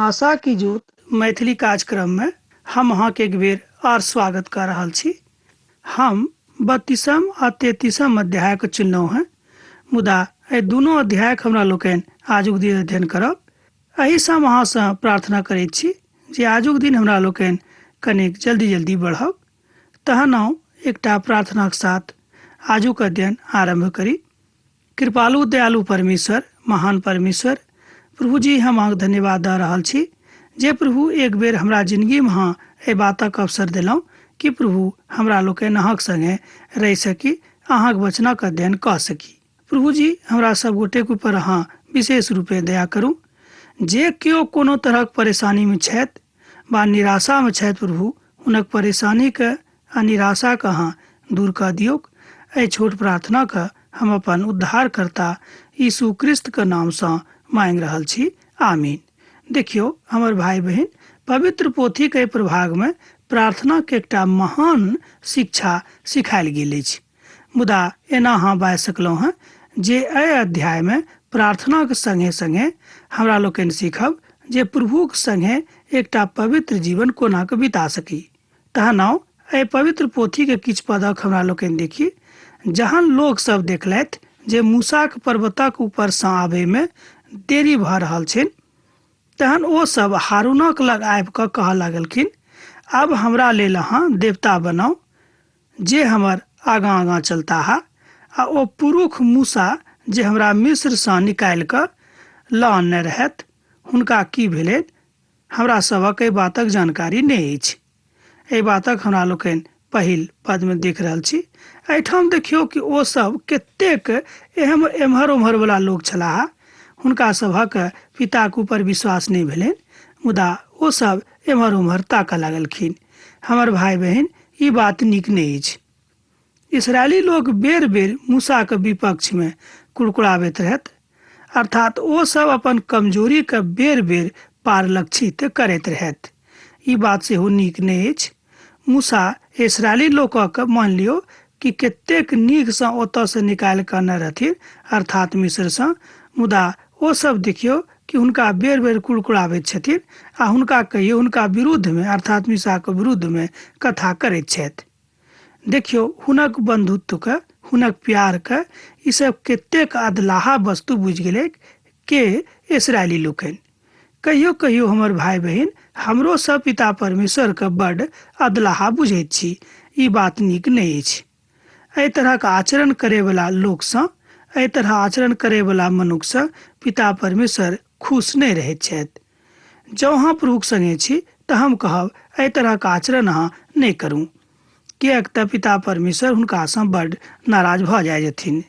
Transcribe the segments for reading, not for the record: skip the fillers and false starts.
आशा की ज्योत मैथिली कार्यक्रम में हम अहाँके एक बेर आर स्वागत कऽ रहल छी। हम 32म आ 33म अध्यायके चुनलहुँ हेँ, मुदा एहि दुनू अध्यायक हमरा लोकनि आजुक दिन अध्ययन करब। एहिसँ हम अहाँसँ प्रार्थना करैत छी जे आजुक दिन हमरा लोकनि कनेक जल्दी जल्दी बढ़ब। तहन आउ एकटा प्रार्थनाक साथ आजुक अध्ययन आरम्भ करी। कृपालु दयालु परमेश्वर, महान परमेश्वर प्रभु जी, हम अहाँके धन्यवाद दऽ रहल छी जे प्रभु एक बेर हमरा जिंदगीमे अहाँ एहि बातक अवसर देलहुँ कि प्रभु हमरा लोकनि अहाँक संगे रहि सकी, अहाँक वचनक अध्ययन कऽ सकी। प्रभु जी, हमरा सब गोटेक ऊपर अहाँ विशेष रूपे दया करू। जे केओ कोनो तरहक परेशानीमे छथि वा निराशामे छथि प्रभु, हुनक परेशानीके आ निराशाके अहाँ दूर कऽ दियौक। एहि छोट प्रार्थनाके हम अपन उद्धारकर्ता यीशु क्रिस्तके नामसँ मांगि रहल छी, आमीन। देखियौ हमर भाई बहिन, पवित्र पोथीके एहि प्रभागमे प्रार्थनाके एकटा महान शिक्षा सिखायल गेल अछि। मुदा एना अहाँ बाजि सकलहुँ हेँ जे एहि अध्यायमे प्रार्थनाक संगे संगे हमरा लोकनि सीखब जे प्रभुक संगे एकटा पवित्र जीवन कोना कऽ बिता सकी। तहन आउ एहि पवित्र पोथीके किछु पदक हमरा लोकनि देखी। जहन लोक सब देखलथि जे मूसाक पर्वतक ऊपरसँ आबयमे देरी भऽ रहल छनि, तहन ओ सब हारूनक लग आबि कऽ कहऽ लागलखिन, आब हमरा लेल अहाँ देवता बनाउ जे हमर आगाँ आगाँ चलताह, आ ओ पुरुख मूसा जे हमरा मिस्रसँ निकालि कऽ लऽ अनने रहथि, हुनका की भेलनि, हमरा सभक एहि बातक जानकारी नहि अछि। एहि बातक हमरा लोकनि पहिल पदमे देख रहल छी। एहिठाम देखियौ कि ओ सब कतेक एहम एम्हर ओम्हर वला लोक छलाह। हुनका सभक पिताक ऊपर विश्वास नहि भेलनि, मुदा ओ सब एम्हर ओम्हर ताकऽ लागलखिन। हमर भाय बहिन, ई बात नीक नहि अछि। इसराइली लोक बेर बेर मूसाक विपक्षमे कुड़कुड़ाबैत रहथि, अर्थात ओ सब अपन कमजोरीके बेर बेर पारलक्षित करैत रहथि। ई बात सेहो नीक नहि अछि। मूसा इसराइली लोकक मान लियौ कि कतेक नीकसँ ओतयसँ निकालि कऽ अनने रहथिन, अर्थात मिस्रसँ, मुदा ओ सब देखियौ कि हुनका बेर बेर कुड़कुड़ाबैत छथिन आ हुनका कहियो हुनका विरुद्धमे, अर्थात मूसाक विरुद्धमे कथा करैत छथि। देखियौ हुनक बंधुत्वके, हुनक प्यारके ई सब कतेक अधलाहा वस्तु बुझि गेलैक के इसराइली लोकनि। कहियो कहियो हमर भाय बहिन, हमरो सब पिता परमेश्वरके बड्ड अधलाहा बुझैत छी। ई बात नीक नहि अछि। एहि तरहक आचरण करैवला लोकसँ, एहि तरह आचरण करैवला मनुखसँ पिता परमेश्वर खुश नहि रहैत छथि। जँ अहाँ प्रभुक संगे छी तऽ हम कहब एहि तरहक आचरण अहाँ नहि करू, किएक तऽ पिता परमेश्वर हुनकासँ बड्ड नाराज भऽ जाइ जेथिन।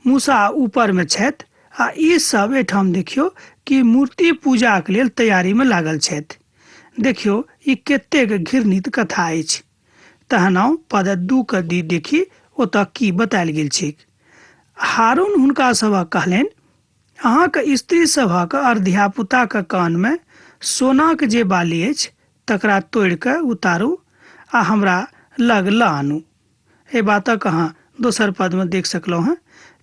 मूसा ऊपरमे छथि आ ई सब एहिठाम देखियौ कि मूर्ति पूजाक लेल तैयारीमे लागल छथि। देखियौ ई कतेक घृणित कथा अछि। तहन आउ पद 2 के दी देखी ओतऽ की बतायल गेल छैक। हारून हुनका सभक कहलनि, अहाँक स्त्री सभक और धियापुताक कानमे सोनाक जे बाली अछि तकरा तोड़ि कऽ उतारू आ हमरा लग लऽ आनू। एहि बातक अहाँ दोसर पदमे देख सकलहुँ हेँ।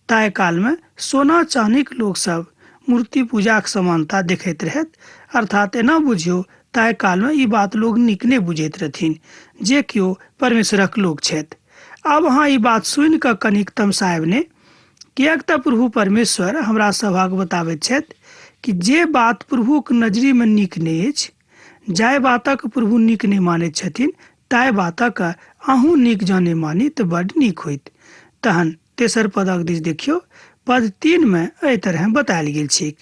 ताहि कालमे सोना चानीक लोक सब मूर्ति पूजाक समानता देखैत रहथि, अर्थात एना बुझियौ ताहि कालमे ई बात लोक नीक नहि बुझैत रहथिन जे केओ परमेश्वरक लोक छथि। आब अहाँ ई बात सुनि कऽ कनिक तमसायब नहि, किएक तऽ प्रभु परमेश्वर हमरा सभक बताबैत छथि कि जे बात प्रभुक नजरिमे नीक नहि अछि, जाहि बातक प्रभु नीक नहि मानैत छथिन, ताहि बातक अहूँ नीक जँ नहि मानी तऽ बड्ड नीक होइत। तहन तेसर पदक दिस देखियौ, पद 3 मे एहि तरहें बतायल गेल छैक।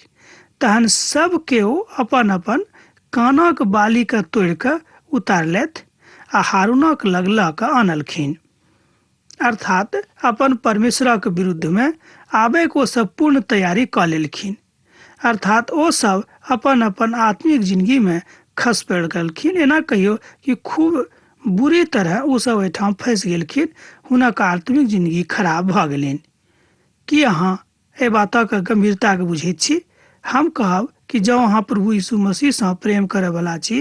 तहन सब केओ अपन अपन कानक बालीकेँ तोड़ि कऽ उतारलथि आ हारूनक लग लऽ कऽ आनलखिन। अर्थात अपन परमेश्वरक विरुद्धमे आबैक ओ सब पूर्ण तैयारी कऽ लेलखिन। अर्थात ओ सब अपन अपन आत्मिक जिंदगीमे खस पड़ि गेलखिन। एना कहियौ कि खूब बुरी तरह ओ सब एहिठाम फँसि गेलखिन, हुनक आत्मिक जिंदगी खराब भऽ गेलनि। की अहाँ एहि बातक गंभीरताके बुझैत छी? हम कहब कि जँ अहाँ प्रभु यीशु मसीहसँ प्रेम करयवला छी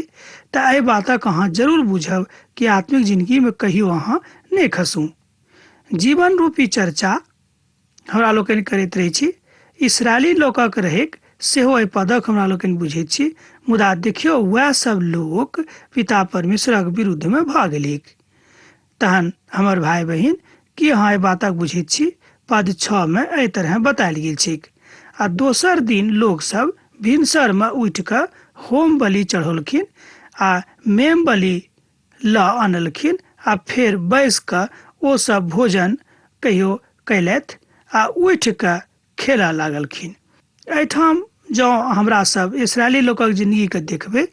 तऽ एहि बातक अहाँ जरूर बुझब कि आत्मिक जिंदगीमे कहियो अहाँ नहि खसू। जीवन रूपी चर्चा हमरा लोकनि करैत रहै छी। इसराइली लोकक रहैक सेहो एहि पदक हमरा लोकनि बुझैत छी। मुदा देखियौ, वएह सब लोक पिता परमेश्वरक विरुद्धमे भऽ गेलिक। तहन हमर भाय बहिन, की अहाँ एहि बातक बुझैत छी? पद 6 मे एहि तरहे बतायल गेल छैक, आ दोसर दिन लोक सब भिनसर मे उठि कऽ होम बलि चढ़ौलखिन आ मेम बलि लऽ अनलखिन आ फेर बैस कऽ ओ सब भोजन कहियो कयलथि आ उठि कऽ खेलऽ लागलखिन। एहिठाम जँ हमरा सब इसराइली लोकक जिंदगी के देखबै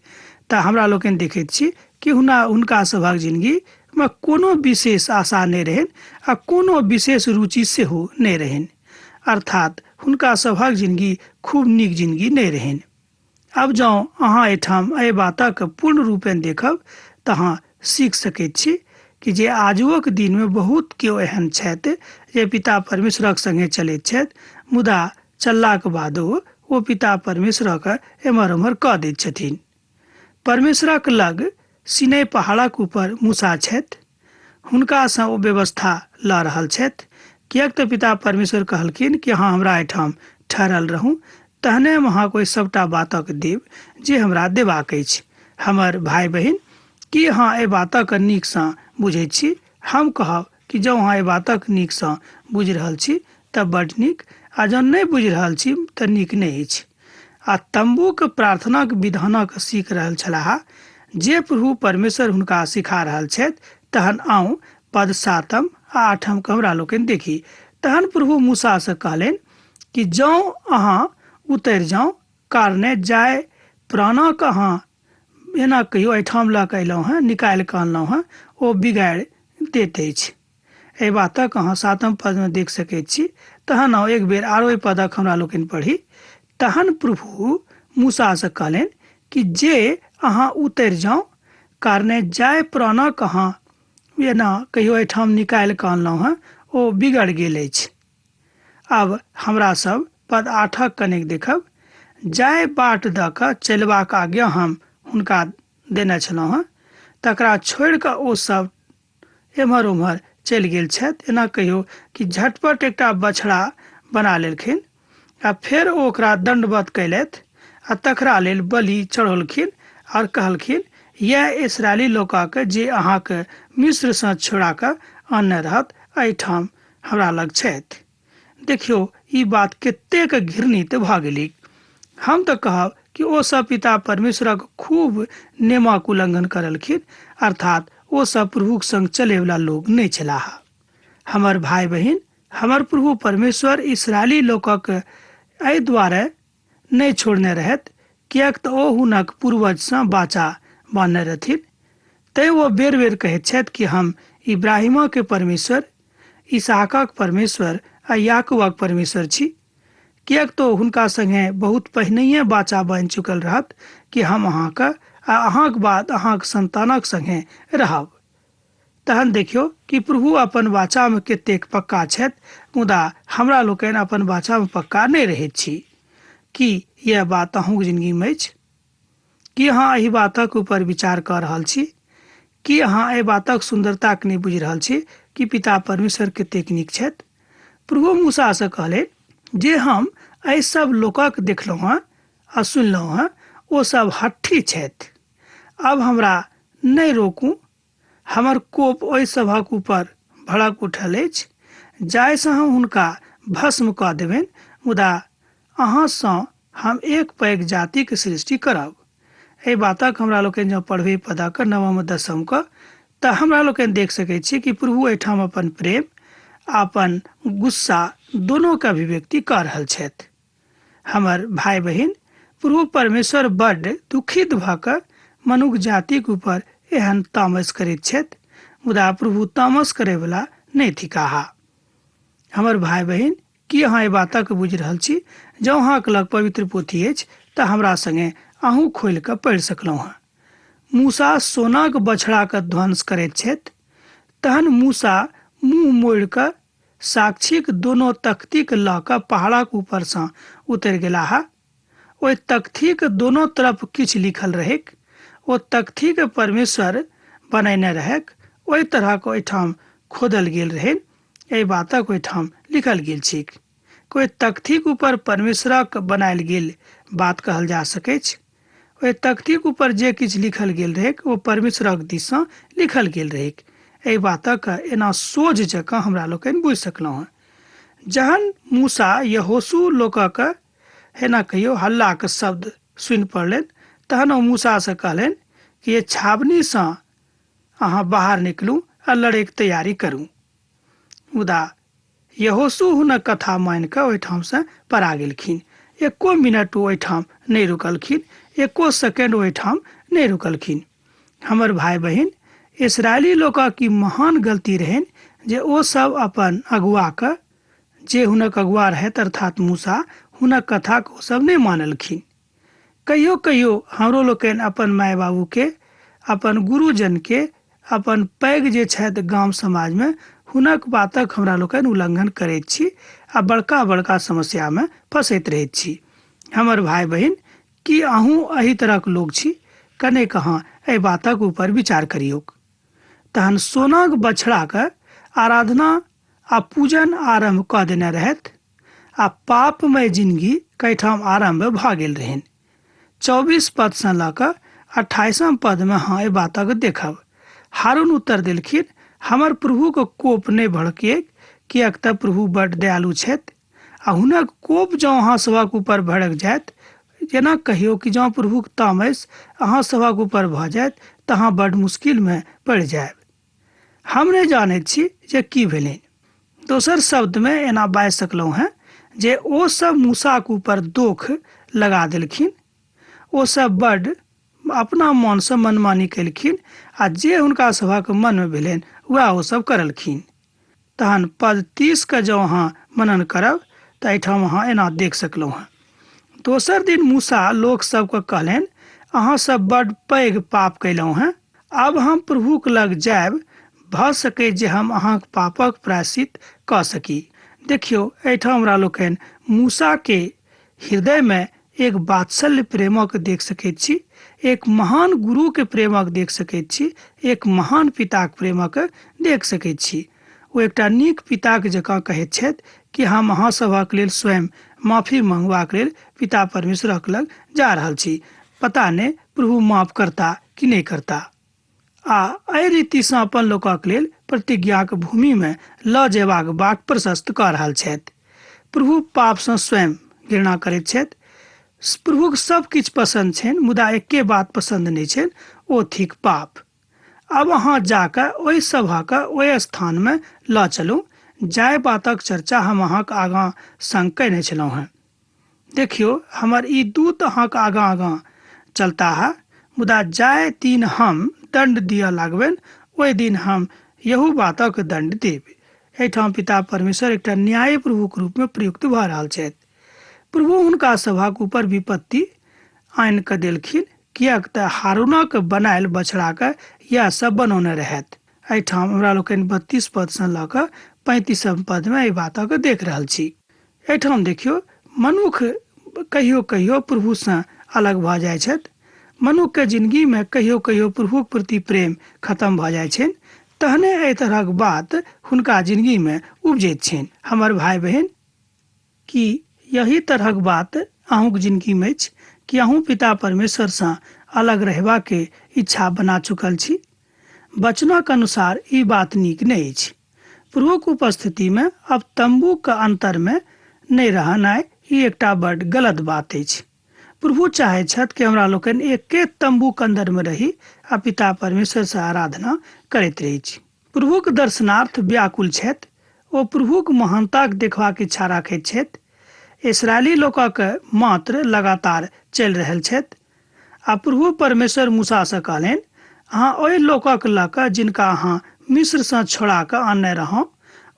तऽ हमरा लोकनि देखैत छी कि हुनका सभक जिंदगी मे कोनो विशेष आशा नहि रहनि आ कोनो विशेष रुचि सेहो नहि रहनि। अर्थात हुनका सभक जिंदगी खूब नीक जिंदगी नहि रहनि। आब जँ अहाँ एहिठाम एहि बातक पूर्ण रूपेण देखब तऽ अहाँ सीख सकैत छी कि जे आजुओक दिनमे बहुत केओ एहन छथि जे पिता परमेश्वरक संगे चलैत छथि, मुदा चललाक बादो ओ पिता परमेश्वरक एम्हर ओम्हर कऽ दैत छथिन। परमेश्वरक लग सिनै पहाड़क ऊपर मूसा छथि। हुनकासँ ओ व्यवस्था लऽ रहल छथि, किएक तऽ पिता परमेश्वर कहलखिन कि अहाँ हमरा एहिठाम ठहरल रहू, तहने हम अहाँके ओहि सभटा बातक देब जे हमरा देबाक अछि। हमर भाय बहिन, की अहाँ एहि बातक नीकसँ बुझैत छी? हम कहब कि जँ अहाँ एहि बातक नीकसँ बुझि रहल छी तऽ बड्ड नीक, आ जँ नहि बुझि रहल छी तऽ नीक नहि अछि। आ तम्बूक प्रार्थनाक विधानक सीख रहल छलाह जे प्रभु परमेश्वर हुनका सिखा रहल छथि। तहन आउ पद 7 आ 8 के हमरा लोकनि देखी। तहन प्रभु मूसा से कहलनि कि जँ अहाँ उतरि जाउ, कारणे जाय प्राणक अहाँ एना कहियो एहिठाम लऽ कऽ अयलहुँ हेँ, निकालि कऽ अनलहुँ हेँ, ओ बिगाड़ि दैत अछि। एहि बातक अहाँ 7 पदमे देख सकैत छी। तहन आउ एक बेर आरो एहि पदक हमरा लोकनि पढ़ी। तहन प्रभु मूसासँ कहलनि कि जे अहाँ उतरि जाउ, कारणे जाय प्राणक अहाँ एना कहियो एहिठाम निकालि कऽ अनलहुँ हेँ, ओ बिगड़ गेल अछि। आब हमरा सब पद 8 कनेक देखब। जाय बाट दऽ कऽ चलबाक आज्ञा हम हुनका देने छलहुँ हेँ, तकरा छोड़ि कऽ ओ सब एम्हर ओम्हर चलि गेल छथि। एना कहियो कि झटपट एकटा बछड़ा बना लेलखिन आ फेर ओ ओकरा दण्डवत कयलथि आ तकरा लेल बलि चढ़ौलखिन आओर कहलखिन, यैह इसराइली लोकक जे अहाँक मिस्रसँ छोड़ा कऽ अनने रहत, एहिठाम हमरा लग छथि। देखियौ, ई बात कतेक घृणित भऽ गेलिक। हम तऽ कहब कि ओ सब पिता परमेश्वरक खूब नियमक उल्लंघन करलखिन, अर्थात ओ सब प्रभुक संग चलैवला लोक नहि छलाह। हमर भाय बहिन, हमर प्रभु परमेश्वर इसराइली लोकक एहि दुआरे नहि छोड़ने रहथि किएक तऽ ओ हुनक पूर्वजसँ वाचा बान्हने रहथिन। तैँ ओ बेर बेर कहैत छथि कि हम इब्राहिमक परमेश्वर, इसहाकक परमेश्वर आ याकूबक परमेश्वर छी, किएक तऽ हुनका संगे बहुत पहिनहिए वाचा बान्हि चुकल रहत कि हम अहाँक आ अहाँक बाद अहाँक संतानक संगे रहब। तहन देखियौ कि प्रभु अपन वाचामे कतेक पक्का छथि, मुदा हमरा लोकनि अपन वाचामे पक्का नहि रहैत छी। की यैह बात अहूँक जिनगीमे अछि? की अहाँ एहि बातक ऊपर विचार कऽ रहल छी? की अहाँ एहि बातक सुन्दरताक नहि बुझि रहल छी कि पिता परमेश्वर कतेक नीक छथि? प्रभु मूसासँ कहलनि, जे हम एहि सब लोकक देखलहुँ हँ आ सुनलहुँ हँ, ओ सब हट्ठी छथि। आब हमरा नहि रोकू, हमर कोप ओहि सभक ऊपर भड़क उठल अछि, जाहिसँ हम हुनका भस्म कऽ देबनि, मुदा अहाँसँ हम एक पैघ जातिक सृष्टि करब। एहि बातक हमरा लोकनि जँ पढ़बै पदक 9 10 के, तऽ हमरा लोकनि देख सकैत छी कि प्रभु एहिठाम अपन प्रेम आ अपन गुस्सा दोनोके अभिव्यक्ति कऽ रहल छथि। हमर भाय बहिन, प्रभु परमेश्वर बड्ड दुखित भऽ कऽ मनुख जातिक ऊपर एहन तामस करैत छथि, मुदा प्रभु तामस करैवला नहि थिकाह। हमर भाय बहिन, की अहाँ एहि बातक बुझि रहल छी? जँ अहाँक लग पवित्र पोथी अछि तऽ हमरा संगे अहूँ खोलि कऽ पढ़ि सकलहुँ हँ। मूसा सोनाक बछड़ाक ध्वंस करैत छथि। तहन मूसा मुँह मोड़ि कऽ साक्षीक दोनो तख्तीक लऽ कऽ पहाड़क ऊपरसँ उतरि गेलाह। ओहि तख्तीक दोनो तरफ किछु लिखल रहैक। ओ तख्तीक परमेश्वर बनैने रहैक। ओहि तरहक ओहिठाम खोदल गेल रहै। एहि बातक ओहिठाम लिखल गेल छैक। ओहि तख्तीक ऊपर परमेश्वरक बनायल गेल बात कहल जा सकैछ। ओहि तख्तीक ऊपर जे किछु लिखल गेल रहैक ओ परमेश्वरक दिससँ लिखल गेल रहैक। एहि बातक एना सोझ जकाँ हमरा लोकनि बुझि सकलहुँ हँ। जहन मूसा यहोशू लोकक एना कहियो हल्लाक शब्द सुनि पड़लनि तहन ओ मूसासँ कहलनि कि ये छावनीसँ अहाँ बाहर निकलू आ लड़ैक तैयारी करू। मुदा यहोशू हुनक कथा मानि कऽ ओहिठामसँ पड़ा गेलखिन। एको मिनट ओ ओहिठाम नहि रुकलखिन, एको सेकेंड ओहिठाम नहि रुकलखिन। हमर भाय बहिन, इसराइली लोकक ई महान गलती रहनि जे ओ सब अपन अगुआक, जे हुनक अगुआ रहथि अर्थात मूसा, हुनक कथाक ओ सब नहि मानलखिन। कहियो कहियो हमरो लोकनि अपन माय बाबू के, अपन गुरुजन के, अपन पैघ जे छथि गाम समाज मे हुनक बातक हमरा लोकनि उल्लंघन करैत छी आ बड़का बड़का समस्या मे फँसैत रहैत छी। हमर भाय बहिन, की अहूँ एहि तरहक लोक छी? कनेक अहाँ एहि बातक ऊपर विचार करियौक। तहन सोनाक बछड़ाक आराधना आ पूजन आरम्भ कऽ देने रहथि आ पापमय जिनगी कइठाम आरम्भ भऽ गेल रहनि। 24 पदसँ लऽ कऽ 28 पदमे अहाँ एहि बातक देखब। हारून उत्तर देलखिन, हमर प्रभुक कोप नहि भड़किऐक, किएक तँ प्रभु बड्ड दयालु छथि आ हुनक कोप जँ अहाँ सभक ऊपर भड़कि जायत, जेना कहियो कि जँ प्रभुक तामस अहाँ सभक ऊपर भऽ जायत तँ अहाँ बड्ड मुश्किलमे पड़ि जायब। हम नहि जानैत छी जे की भेलनि। दोसर शब्दमे एना बाजि सकलहुँ हेँ जे ओ सब मूसाक ऊपर दोख लगा देलखिन। ओ सब बड्ड अपना मोनसँ मनमानी कयलखिन आ जे हुनका सभक मनमे भेलनि वएह ओ सब करलखिन। तहन पद 30 के जँ अहाँ मनन करब तऽ एहिठाम अहाँ एना देख सकलहुँ हेँ। दोसर दिन मूसा लोक सबके कहलनि, अहाँ सब बड्ड पैघ पाप कयलहुँ हेँ। आब हम प्रभुक लग जायब, भऽ सकैछ जे हम अहाँक पापक प्रायश्चित कऽ सकी। देखियौ, एहिठाम हमरा लोकनि मूसा के हृदय मे एक वात्सल्य प्रेमक देख सकैत छी, एक महान गुरु के प्रेमक देख सकैत छी, एक महान पिताक प्रेमक देख सकैत छी। ओ एकटा नीक पिताक जकाँ कहैत छथि कि हम अहाँ सभक लेल स्वयं माफी मंगबाक लेल पिता परमेश्वरक लग जा रहल छी। पता नहि प्रभु माफ करता कि नहि करता। आ एहि रीतिसँ अपन लोकक लेल प्रतिज्ञाक भूमिमे लऽ जेबाक बाट प्रशस्त कऽ रहल छथि। प्रभु पापसँ स्वयं घृणा करैत छथि। प्रभुक सब किछु पसन्द छनि मुदा एके बात पसन्द नहि छनि, ओ थिक पाप। आब अहाँ जा कऽ ओहि सभाक ओहि स्थानमे लऽ चलू जाहि बातक चर्चा हम अहाँक आगाँ संग कयने छलहुँ हेँ। देखियौ, हमर ई दूत अहाँक आगाँ आगाँ चलताह, मुदा जाहि दिन हम दण्ड दिअ लागबनि ओहि दिन हम एहू बातक दण्ड देब। एहिठाम पिता परमेश्वर एकटा न्यायी प्रभुक रूपमे प्रयुक्त भऽ रहल छथि। प्रभु हुनका सभक ऊपर विपत्ति आनि कऽ देलखिन, किएक तँ हारूनक बनायल बछड़ाक यैह सभ बनौने रहथि। एहिठाम हमरा लोकनि 32 पदसँ लऽ कऽ 35 पदमे एहि बातक देख रहल छी। एहिठाम देखियौ, मनुख कहियो कहियो प्रभुसँ अलग भऽ जाइ छथि। मनुखके जिनगीमे कहियो कहियो प्रभुक प्रति प्रेम खतम भऽ जाइ छनि, तहने एहि तरहक बात हुनका जिनगीमे उपजैत छनि। हमर भाय बहिन, की यही तरहक बात अहूँक जिनगीमे अछि? की अहूँ पिता परमेश्वरसँ अलग रहबाके इच्छा बना चुकल छी? वचनक अनुसार ई बात नीक नहि अछि। प्रभुक उपस्थितिमे अब तम्बूक अन्तरमे नहि रहनाइ ई एकटा बड्ड गलत बात अछि। प्रभु चाहैत छथि कि हमरा लोकनि एके तम्बूक अन्दरमे रही आ पिता परमेश्वरसँ आराधना करैत रहै छी। प्रभुक दर्शनार्थ व्याकुल छथि। ओ प्रभुक महानताक देखबाक इच्छा राखैत छथि। इस्राएली लोकक मात्र लगातार चलि रहल छथि। आ प्रभु परमेश्वर मूसासँ कहलनि, अहाँ ओहि लोकक लऽ कऽ जिनका अहाँ मिस्रसँ छोड़ा कऽ आनने रहौं,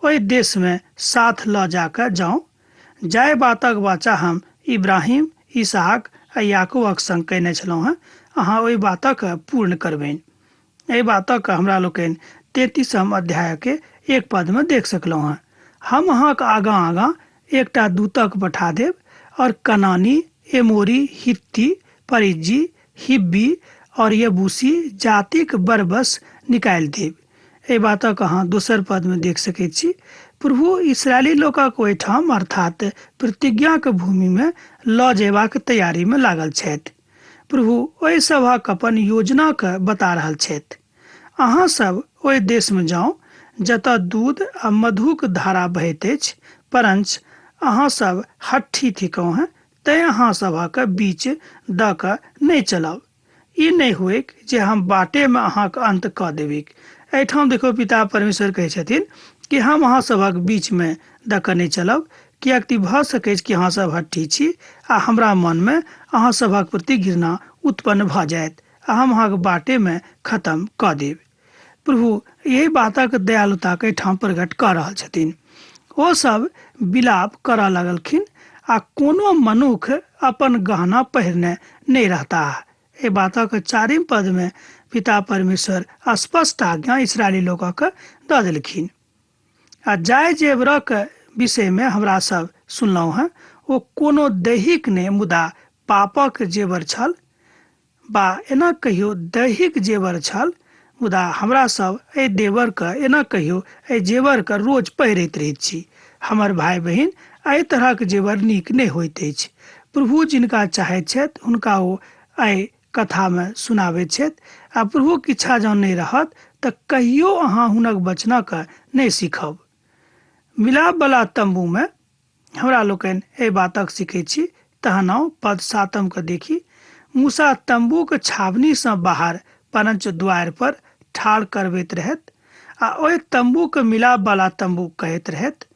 ओहि देशमे साथ लऽ जा कऽ जाउ, जाहि बातक वाचा हम इब्राहिम, इसहाक आ याकूबक संग कयने छलहुँ हेँ, अहाँ ओहि बातक पूर्ण करबनि। एहि बातक हमरा लोकनि 33 अध्यायक एक पदमे देख सकलहुँ हेँ। हम अहाँक आगाँ आगाँ एकटा दूतक पठा देब और कनानी, एमोरी, हित्ती, परिज्जी, हिब्बी और यबूसी जातिक बरबस निकालि देब। एहि बातक अहाँ दोसर पदमे देख सकैत छी। प्रभु इसराइली लोकक ओहिठाम अर्थात प्रतिज्ञाक भूमिमे लऽ जयबाक तैयारीमे लागल छथि। प्रभु ओहि सभक अपन योजनाके बता रहल छथि। अहाँ सब ओहि देशमे जाउ जतऽ दूध आ मधुक धारा बहैत अछि, परञ्च अहाँ सब हट्ठी थिकहुँ हेँ, तेँ अहाँ सभक बीच दऽ कऽ नहि चलब। ई नहि होइक जे हम बाटेमे अहाँक अन्त कऽ देबैक। एहिठाम देखियौ पिता परमेश्वर कहै छथिन कि हम अहाँ सभक बीचमे दऽ कऽ नहि चलब, किएक तऽ भऽ सकैछ कि अहाँ सब हट्ठी छी आ हमरा मनमे अहाँ सभक प्रति घृणा उत्पन्न भऽ जायत आ हम अहाँक बाटेमे खतम कऽ देब। प्रभु एहि बातक दयालुताक एहिठाम प्रकट कऽ रहल छथिन। ओ सब विलाप करऽ लगलखिन आ कोनो मनुख अपन गहना पहिरने नहि रहताह। एहि बातक चारिम पदमे पिता परमेश्वर स्पष्ट आज्ञा इसराइली लोकक दऽ देलखिन। आ जाहि जेवरक विषयमे हमरा सब सुनलहुँ हेँ ओ कोनो दैहिक नहि मुदा पापक जेवर छल बा एना कहियो दैहिक जेवर छल, मुदा हमरा सब एहि देवरके एना कहियो एहि जेवरके रोज पहिरैत रहैत छी। हमर भाय बहिन, एहि तरहक जेवर नीक नहि होइत अछि। प्रभु जिनका चाहैत छथि हुनका ओ एहि कथामे सुनाबैत छथि आ प्रभुक इच्छा जँ नहि रहत तऽ कहियो अहाँ हुनक वचनक नहि सीखब। मिलापवला तम्बूमे हमरा लोकनि एहि बातक सीखैत छी। तहन आउ पद सातमकेँ देखी। मूसा तम्बूक छावनीसँ बाहर परञ्च द्वारि पर ठाढ़ करबैत रहथि आ ओहि तम्बूकेँ मिलापवला तम्बू कहैत रहथि।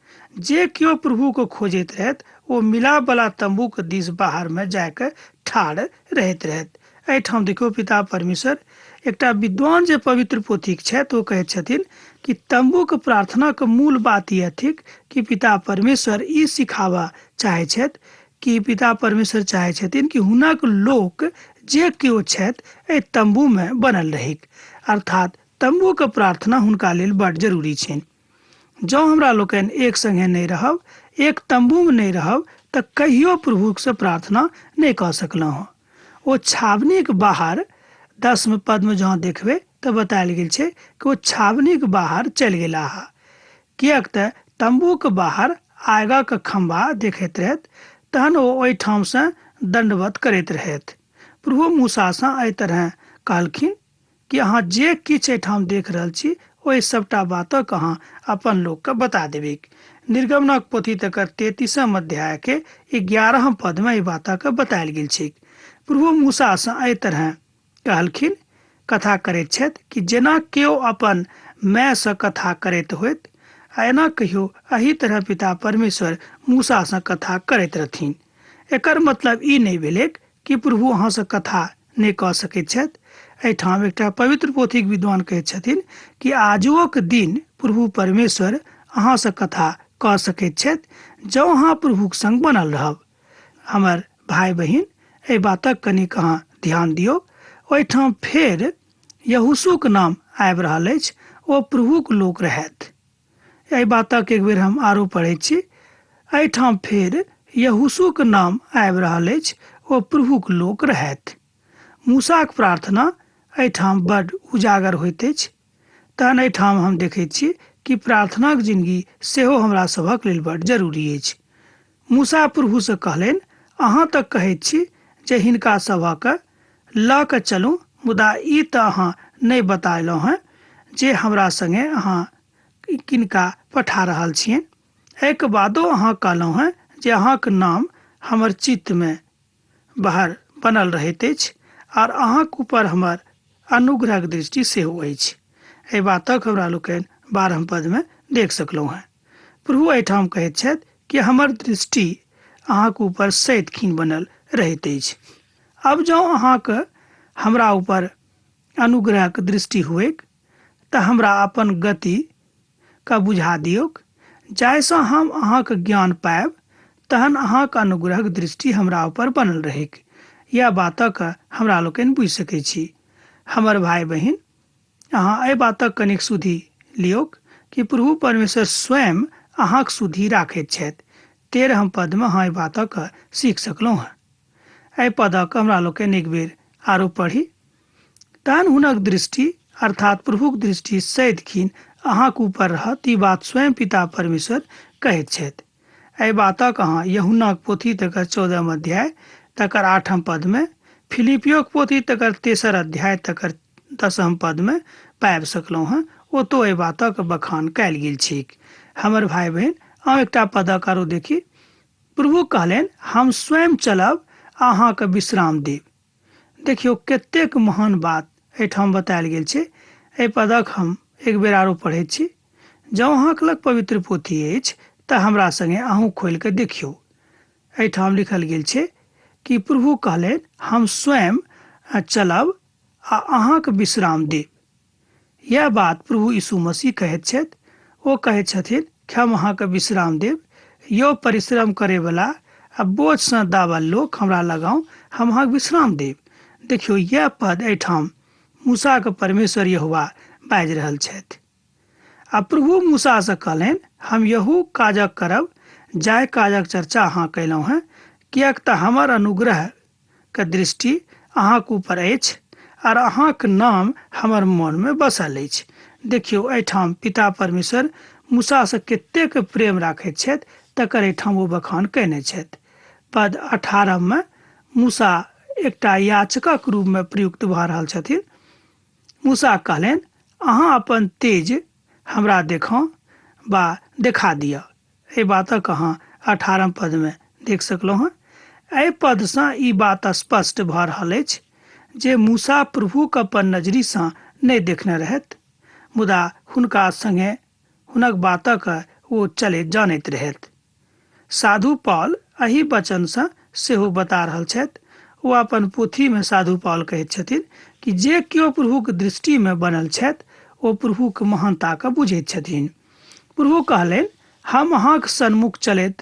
जे केओ प्रभुकेँ खोजैत रहथि ओ मिलापवला तम्बूक दिस बाहरमे जा कऽ ठाढ़ रहैत रहथि। एहिठाम देखियौ पिता परमेश्वर एकटा विद्वान जे पवित्र पोथीक छथि ओ कहैत छथिन कि तम्बूक प्रार्थनाक मूल बात यह थिक कि पिता परमेश्वर ई सिखाबऽ चाहै छथि कि पिता परमेश्वर चाहै छथिन कि हुनक लोक जे केओ छथि एहि तम्बूमे बनल रहैक, अर्थात तम्बूक प्रार्थना हुनका लेल बड्ड जरूरी छनि। जँ हमरा लोकनि एक संगे नहि रहब, एक तम्बूमे नहि रहब, तऽ कहियो प्रभुसँ प्रार्थना नहि कऽ सकलहुँ। ओ छावनीक बाहर दसम पदमे जँ देखबै तऽ बतायल गेल छै कि ओ छावनीक बाहर चलि गेलाह, किएक तऽ तम्बूक बाहर आगक खम्भा देखैत रहथि, तहन ओ ओहिठामसँ दण्डवत करैत रहथि। प्रभु मूसासँ एहि तरहेँ कहलखिन कि अहाँ जे किछु एहिठाम देख रहल छी ओहि सभटा बातक अहाँ अपन लोकके बता देबैक। निर्गमनक पोथी तकर 33म अध्यायके 11म पदमे एहि बातक बतायल गेल छैक। प्रभु मूसासँ एहि तरहेँ कहलखिन, कथा करैत छथि कि जेना केओ अपन मायसँ कथा करैत होइत, आ एना कहियो एहि तरह पिता परमेश्वर मूसासँ कथा करैत रहथिन। एकर मतलब ई नहि भेलैक कि प्रभु अहाँसँ कथा नहि कऽ सकैत छथि। एहिठाम एकटा पवित्र पोथीक विद्वान कहैत छथिन कि आजुओक दिन प्रभु परमेश्वर अहाँसँ कथा कऽ सकैत छथि जँ अहाँ प्रभुक संग बनल रहब। हमर भाय बहिन, एहि बातक कनिक अहाँ ध्यान दियौ। ओहिठाम फेर यहोशूक नाम आबि रहल अछि, ओ प्रभुक लोक रहथि। एहि बातक एक बेर हम आरो पढ़ैत छी। एहिठाम फेर यहोशूक नाम आबि रहल अछि, ओ प्रभुक लोक रहथि। मूसाक प्रार्थना एहिठाम बड्ड उजागर होइत अछि। तहन एहिठाम हम देखैत छी कि प्रार्थनाक जिनगी सेहो हमरा सभक लेल बड्ड जरूरी अछि। मूसा प्रभुसँ कहलनि, अहाँ तऽ कहैत छी जे हिनका सभक लऽ कऽ चलू, मुदा ई तऽ अहाँ नहि बतेलहुँ हेँ जे हमरा संगे अहाँ किनका पठा रहल छियनि। एहिके बादो अहाँ कहलहुँ हेँ जे अहाँक नाम हमर चित्तमे बाहर बनल रहैत अछि आर अहाँक ऊपर हमर अनुग्रहक दृष्टि सेहो अछि। एहि बातक हमरा लोकनि 12 पदमे देख सकलहुँ हेँ। प्रभु एहिठाम कहैत छथि कि हमर दृष्टि अहाँक ऊपर सैतखिन बनल रहैत अछि। अब जँ अहाँक हमरा ऊपर अनुग्रहक दृष्टि हुएक तऽ हमरा अपन गति के बुझा दियौक, जाहिसँ हम अहाँक ज्ञान पायब, तहन अहाँक अनुग्रहक दृष्टि हमरा ऊपर बनल रहैक। यैह बातक हमरा लोकनि बुझि सकैत छी। हमर भाय बहिन, अहाँ एहि बातक कनिक सुधि लियौक कि प्रभु परमेश्वर स्वयं अहाँक सुधि राखैत छथि। 13 पदमे अहाँ एहि बातक सीख सकलहुँ हेँ। एहि पदक हमरा लोकनि एक बेर आरो पढ़ी। तहन हुनक दृष्टि अर्थात प्रभुक दृष्टि सदिखिन अहाँक ऊपर रहत। ई बात स्वयं पिता परमेश्वर कहैत छथि। एहि बातक अहाँ यूहन्नाक पोथी तकर 14 अध्याय तकर 8 पदमे, फिलिपियोक पोथी तकर 3 अध्याय तकर 10 पदमे पाबि सकलहुँ हँ। ओतौ एहि बातक बखान कयल गेल छैक। हमर भाय बहिन, अहाँ एकटा पदक आरो देखी। प्रभु कहलनि, हम स्वयं चलब, अहाँके विश्राम देब। देखियौ कतेक महान बात एहिठाम बतायल गेल छै। एहि पदक हम एक बेर आरो पढ़ैत छी। जँ अहाँके लग पवित्र पोथी अछि तऽ हमरा संगे अहूँ खोलि कऽ देखियौ। एहिठाम लिखल गेल छै कि प्रभु कहलनि, हम स्वयं चलब आ अहाँके विश्राम देब। यैह बात प्रभु यीशु मसीह कहैत छथि। ओ कहैत छथिन कि हम अहाँके विश्राम देब। यौ परिश्रम करैवला आ बोझसँ दाबल लोक, हमरा लग आउ, हम अहाँके विश्राम देब। देखियौ, यैह पद एहिठाम मूसाके परमेश्वर यहोवा बाजि रहल छथि। आ प्रभु मूसासँ कहलनि, हम यहू काजक करब जाहि काजक चर्चा अहाँ कयलहुँ हेँ, किएक तऽ हमर अनुग्रह के दृष्टि अहाँक ऊपर अछि आर अहाँक नाम हमर मन मे बसल अछि। देखियौ, एहिठाम पिता परमेश्वर मूसा सँ कतेक प्रेम राखैत छथि तकर एहिठाम ओ बखान कयने छथि। पद 18 मे मूसा एकटा याचकक रूप मे प्रयुक्त भऽ रहल छथिन। मूसा कहलनि, अहाँ अपन तेज हमरा देखाउ वा देखा दिअ। एहि बातक अहाँ 18 पदमे देख सकलहुँ हँ। एहि पदसँ ई बात स्पष्ट भऽ रहल अछि जे मूसा प्रभुक अपन नजरिसँ नहि देखने रहथि, मुदा हुनका संगे हुनक बातक ओ चलैत जानैत रहथि। साधु पॉल एहि वचनसँ सेहो बता रहल छथि। ओ अपन पोथीमे साधु पॉल कहैत छथिन कि जे केओ प्रभुक दृष्टिमे बनल छथि ओ प्रभुक महानताके बुझैत छथिन। प्रभु कहलनि, हम अहाँक सन्मुख चलैत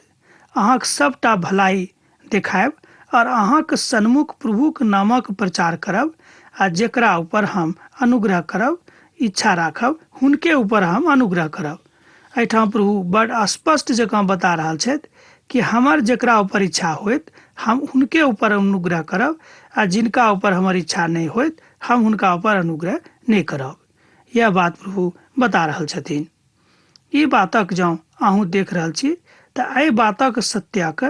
अहाँक सबटा भलाई देखायब और अहाँक सन्मुख प्रभुक नामक प्रचार करब, आ जेकरा ऊपर हम अनुग्रह करब इच्छा राखब हुनके ऊपर हम अनुग्रह करब। एहिठाम प्रभु बड़ स्पष्ट जकाँ बता रहल छथि कि हमर जेकरा ऊपर इच्छा होइत हम हुनके ऊपर अनुग्रह करब, आ जिनका ऊपर हमर इच्छा नहि होइत हम हुनका ऊपर अनुग्रह नहि करब। यह बात प्रभु बता रहल छथिन। ई बातक जँ अहूँ देख रहल छी तऽ एहि बातक सत्यक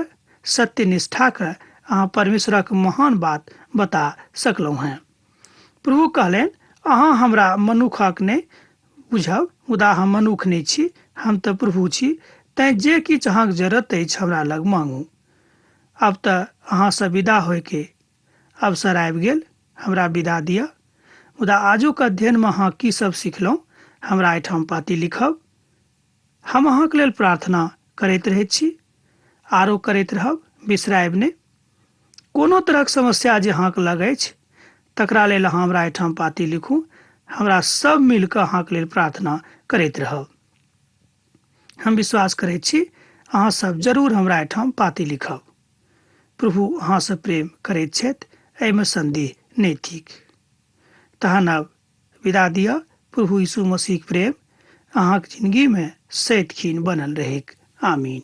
सत्यनिष्ठाक अहाँ परमेश्वरक महान बात बता सकलहुँ हेँ। प्रभु कहलनि, अहाँ हमरा मनुखक नहि बुझब, मुदा हम मनुख नहि छी, हम तऽ प्रभु छी, तैँ जे किछु अहाँक जरूरत अछि हमरा लग मांगू। आब तऽ अहाँसँ विदा होयके अवसर आबि गेल, हमरा विदा दिअ। मुदा आजुक अध्ययनमे अहाँ की सब सिखलहुँ हमरा एहिठाम पाती लिखब। हम अहाँक लेल प्रार्थना करैत रहैत छी, आरो करैत रहब, बिसरायब नहि। कोनो तरहक समस्या जे अहाँक लग अछि तकरा लेल अहाँ हमरा एहिठाम पाती लिखू, हमरा सब मिल कऽ अहाँक लेल प्रार्थना करैत रहब। हम विश्वास करैत छी अहाँ सब जरूर हमरा एहिठाम पाती लिखब। प्रभु अहाँसँ प्रेम करैत छथि, एहिमे सन्देह नहि थिक। तहन आब विदा दिअ। प्रभु यीशु मसीहक प्रेम अहाँक जिंदगीमे सैतखिन बनल रहैक। आमीन।